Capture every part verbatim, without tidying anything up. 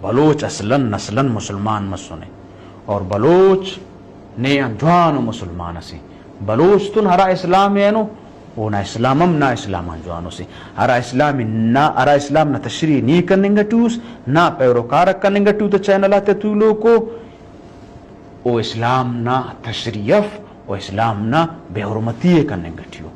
بلوچ اصلاً نسلاً مسلمان مسنے، اور بلوچ نے آن جوانو مسلمان اسے۔ بلوچ تون ہرا اسلام اینو، اونا اسلام ہم نا اسلام آن جوانو سے۔ ہرا اسلام نا، ہرا اسلام نا تشریح نی کننگ ٹی اس، نا پیروکار کننگ ٹی اس، تہ چینل آتے تولوکو، او اسلام نا تشریح اف، او اسلام نا بے حرمتی ءِ کننگ ٹی او۔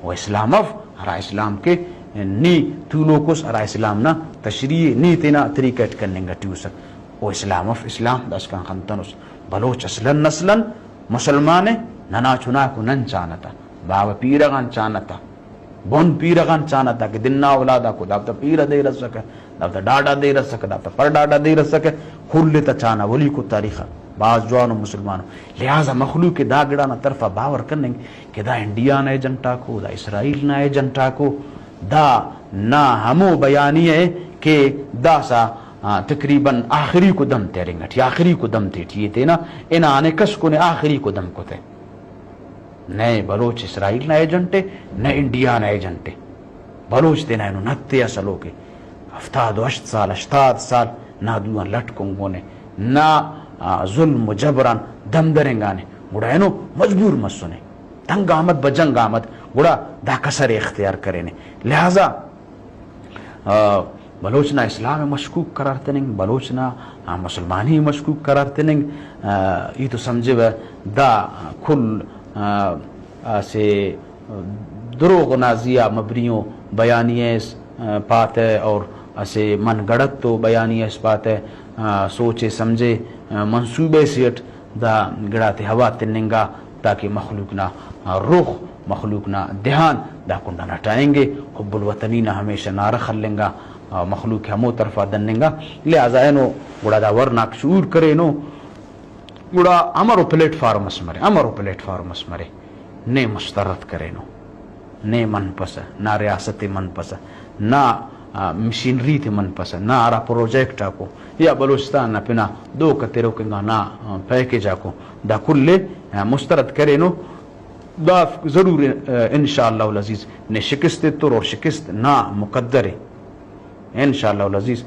او اسلام اف، ہرا اسلام کہ نی تولوک اس، ہرا اسلام نا تشریح نی تینا طریقہ اٹ کننگ ٹی اسک۔ او اسلام اف، اسلام داسکان خنتنس۔ بلوچ اصلاً نسلاً مسلمان ءِ، ننا چناکو نن چانہ تا، باوہ پیرہ غان چانہ تا۔ بن پیرہ غان چانہ تا کہ دن نا اولاد آکو دافتا پیرہ دیر اسکہ، دافتا ڈاڈا دیر اسکہ، دافتا پر ڈاڈا دیر اسکہ، کل تا چانہ اولیکو تاریخ آ بھاز جوانو مسلمانو۔ لہذا مخلوق ءِ دا گڑا نا طرفا باور کننگ کہ دا انڈیا نا ایجنٹ آکو، دا اسرائیل نا ایجنٹ آکو، دا نا ہمو بیانیہ ءِ کہ داسہ، آ، تقریباً آخریکو دم تے ارینگ ٹی، آخریکو دم تیٹی ءِ تینا ہنانے کس کنے آخریکو دم کتہ۔ نئے بلوچ اسرائیل نا ایجنٹ ءِ، نئے انڈیا نا ایجنٹ ءِ۔ بلوچ تینا اینو نت ءِ اسلوک ءِ۔ ہفتاد و ہشت سال، ہشتاد سال نا دو آن لٹ کنگونے، نا، آ، ظلم و جبر آن دم درنگانے، گڑا اینو مجبور مسنے۔ تنگ آمد بہ جنگ آمد، گڑا دا کسر ءِ اختیار کرینے۔ لہذا آ، بلوچ نا اسلام ءِ مشکوک قرار تننگ، بلوچ نا، آ، مسلمانی ءِ مشکوک قرار تننگ، آ، ای تو سمجھوہ دا کل، آ، اسہ دروغ نا زیہا مبنی ءُ بیانیہ اس، آ، پاتہ اور اسہ من گڑتو بیانیہ اس پاتہ، آ، سوچے سمجھے، آ، منصوبہ سے اٹ دا گڑاتے اوار تننگا تاکہ مخلوق نا، آ، رخ، مخلوق نا دھیان دا کنڈان ہٹائینگے۔ حب الوطنی نا ہمیشہ نعرہ خلنگا، آ، مخلوق ہمو طرفا دننگا۔ لہذا اینو گڑا دا ورناک شعور کرینو، گڑا امرو پلیٹ فارم اس مرے، امرو پلیٹ فارم اس مرے، نے مسترد کرینو۔ نے منپسہ، نا ریاست ءِ منپسہ، نا، آ، مشینری تے منپسہ، نا ہرا پروجیکٹ آکو یا بلوچستان نا پنا دو کتروک انگا نا، آ، پیکج آکو، دا کل ءِ، آ، مسترد کرینو۔ دا ضرور، آ، انشاءاللہ العزیز نے شکست ایتر اور شکست نا مقدر ءِ۔ انشاءاللہ العزیز